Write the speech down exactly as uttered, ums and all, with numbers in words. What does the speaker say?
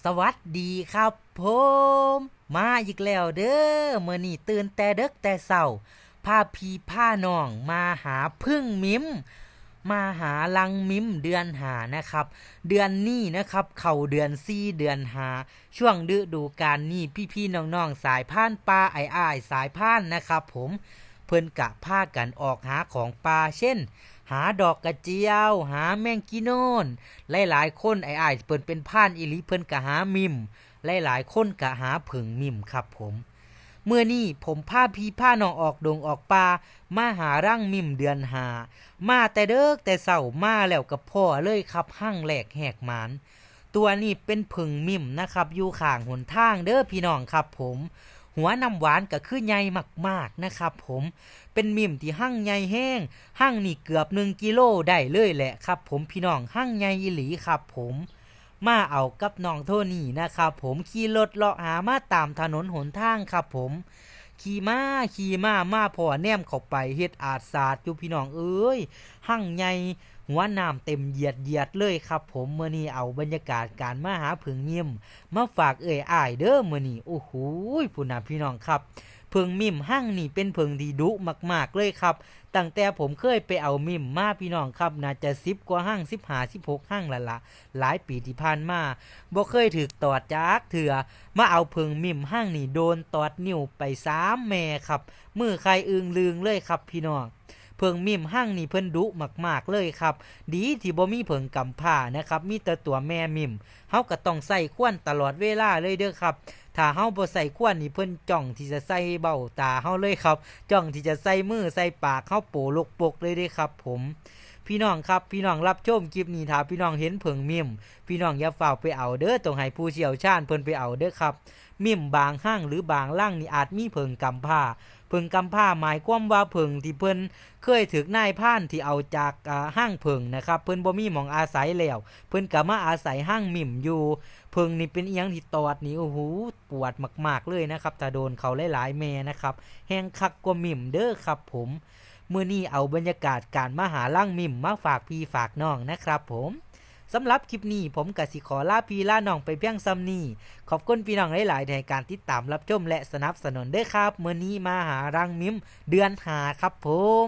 สวัสดีครับผม มาอีกแล้วเด้อ มื้อนี้ตื่นแต่เดิกแต่เช้า พาพี่พาน้องมาหาผึ้งมิม มาหารังมิมเดือนห้านะครับ เดือนนี้นะครับ เข้าเดือนสี่ เดือนห้า ช่วงฤดูกาลนี้ พี่ๆน้องๆสายพรานป่า อ้ายๆสายพรานนะครับผม เพิ่นกะพากันออกหาของป่า เช่น หาดอกกระเจียว หาแมงกีโนน หลายๆคน อ้ายๆเพิ่นเป็นพรานอีหลี เพิ่นกะหามิม หลายๆคนกะหาผึ้งมิมครับผม มื้อนี้ผมพาพี่พาน้องออกดงออกป่า มาหารังมิมเดือนห้า มาแต่เดิกแต่เช้า มาแล้วกะพ้อเลยครับ รังแรกแหกหมาน ตัวนี้เป็นผึ้งมิมนะครับ อยู่ข้างหนทางเด้อพี่น้องครับผม หัวน้ำหวานกะคือใหญ่มากๆนะครับผม เป็นมิมที่รังใหญ่แฮง รังนี่เกือบหนึ่งกิโลได้เลยแหละครับผมพี่น้อง รังใหญ่อีหลีครับผม มาเอากับน้องโทนี่นะครับผม ขี่รถเลาะหามาตามถนนหนทางครับผม ขี่มาขี่มา มาพ้อแนมเข้าไป เฮ็ดอาดสาดอยู่พี่น้องเอ้ย รังใหญ่ หัวน้ำเต็มเหยียดเหยียดเลยครับผม มื้อนี้เอาบรรยากาศการมาหาผึ้งมิม มาฝากเอื้อยอ้ายเด้อมื้อนี้ โอ้โห พุ้นน่ะพี่น้องครับ ผึ้งมิมรังนี่เป็นผึ้งที่ดุมากๆเลยครับ ตั้งแต่ผมเคยไปเอามิมมาพี่น้องครับ น่าจะสิบกว่ารัง สิบห้า สิบหกรังแล้วล่ะ หลายปีที่ผ่านมา บ่เคยถืกตอดจักเทื่อ มาเอาผึ้งมิมรังนี่โดนตอดนิ้วไปสามแม่ครับ มือไข่อึ่งลึงเลยครับพี่น้อง ผึ้งมิมรังนี่เพิ่นดุมากๆเลยครับ ดีที่บ่มีผึ้งกำพร้านะครับ มีแต่ตัวแม่มิม เฮากะต้องใส่ควันตลอดเวลาเลยเด้อครับ ถ้าเฮาบ่ใส่ควันนี่เพิ่นจ้องที่จะใส่เบ้าตาเฮาเลยครับ จ้องที่จะใส่มือใส่ปากเฮาโปโลกโปกเลยเด้อครับผม พี่น้องครับ พี่น้องรับชมคลิปนี้ ถ้าพี่น้องเห็นผึ้งมิม พี่น้องอย่าฟ้าวไปเอาเด้อ ต้องให้ผู้เชี่ยวชาญเพิ่นไปเอาเด้อครับ มิมบางรังหรือบางรังนี่อาจมีผึ้งกำพร้า ผึ้งกำพร้าหมายความว่าผึ้งที่เพิ่นเคยถืกนายพรานที่เอาจาก อ่า รังผึ้งนะครับ เพิ่นบ่มีหม่องอาศัยแล้ว เพิ่นกะมาอาศัยรังมิมอยู่ ผึ้งนี่เป็นอิหยังที่ตอดนี่ โอ้โห ปวดมากๆเลยนะครับ ถ้าโดนเขาหลายๆแม่นะครับ แฮงคักกว่ามิมเด้อครับผม มื้อนี้เอาบรรยากาศการมาหารังมิมมาฝากพี่ฝากน้องนะครับผม สำหรับคลิปนี้ผมกะสิขอลาพี่ลาน้องไปเพียงส่ำนี้ ขอบคุณพี่น้องหลายๆที่ให้การติดตามรับชมและสนับสนุนเด้อครับ มื้อนี้มาหารังมิมเดือนห้าครับผม